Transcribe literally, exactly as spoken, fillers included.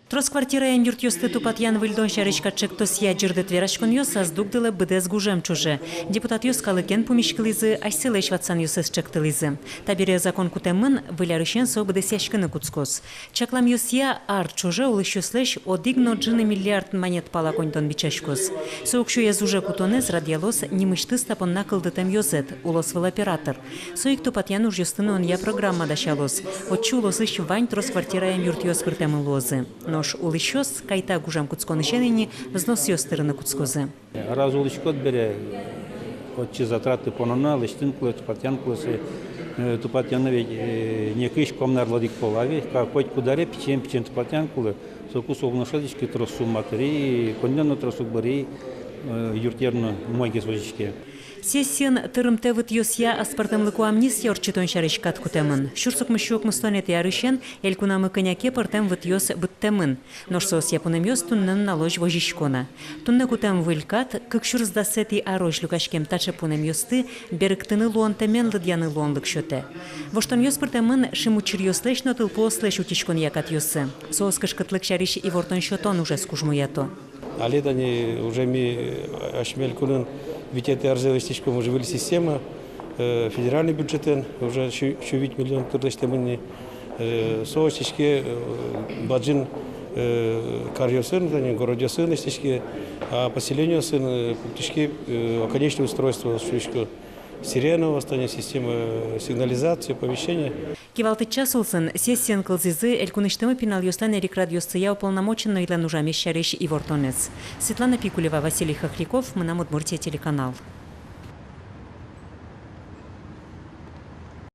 Трос квартираем юртъёсты тупатъян-выльдон сярысь кат ӵектосъя ӟырдыт вераськонъёс ас дугдылэ быдэс гужем ӵоже. Депутатъёс калыкен пумиськылӥзы, асьсэлэсь ватсанъёссэс ӵектылӥзы. Табере закон кутэмын, выль арысен со быдэсъяськыны кутскоз. Чакламъёсъя, ар ӵоже улӥсьёслэсь одӥг но ӝыны миллиард манет пала коньдон бичаськоз. Со уксёез уже кутонэз радъялоз нимысьтыз та понна кылдытэм ёзэт, улосвыл оператор. Со ик тупатъян ужъёсты нуонъя программа дасялоз. Отчы улосысь вань трос квартираем юртъёс пыртэмын луозы. Нош улӥсьёс кайта гужем кутсконысен ини взносъёс тырыны кутскозы. Раз улӥськод бере, отчы затраты пононо, лэсьтыны кулэ, тупатъяны кулэ, э, тупатъяны ведь, э, нокыӵе комнар лыдӟик пол, а ведь ка-, котькуд аре пичиен-пичиен тупатъяны кулэ, соку со уг но шӧдӥськы, трос сумма тыри, коньдон но трос уг быри, э, юртъер но умойгес возиське. Сессиын тырымтэ вытъёсъя аспӧртэмлыко амнистия ортчытон сярысь кат кутэмын. Сюрс укмыссю укмыстонэтӥ арысен элькунамы кӧня ке пӧртэм вытъёс быдтэмын. Нош соосъя пунэмъёс туннэ нуналозь возисько на. Туннэ кутэм выль кат кык сюрс дасэтӥ арозь люкаськем таӵе пунэмъёсты берыктыны луонтэмен лыдъяны луонлык сётэ. Воштонъёс пыртэмын шимучыръёслэсь но тылпуослэсь утиськонъя катъёсы. Соос кышкытлык сярысь ивортон сётон ужез кужмоято. Али тани уже ми, э, асьме элькунын витетӥ арзэ лэсьтӥськом уже выль система, э, федеральный бюджетэн уже сю-, сю вить миллион тыр лэсьтэмын ни, э, со лэсьтӥське, э, бадӟым, э, каръёсын, тани городъёсын лэсьтӥське, а поселениосын, э, пуктӥське, э, оконечное устройство, шуисько, сиренаос, тани система, э, сигнализации, оповещения. Кивалтӥд час улсын сессиын кылзӥзы элькунысьтымы пиналъёслэн эрикрадъёссыя уполномоченнойлэн ужамез сярысь ивортонэз. Светлана Пикулева, Василий Хохряков, «Мынам Удмуртие» телеканал.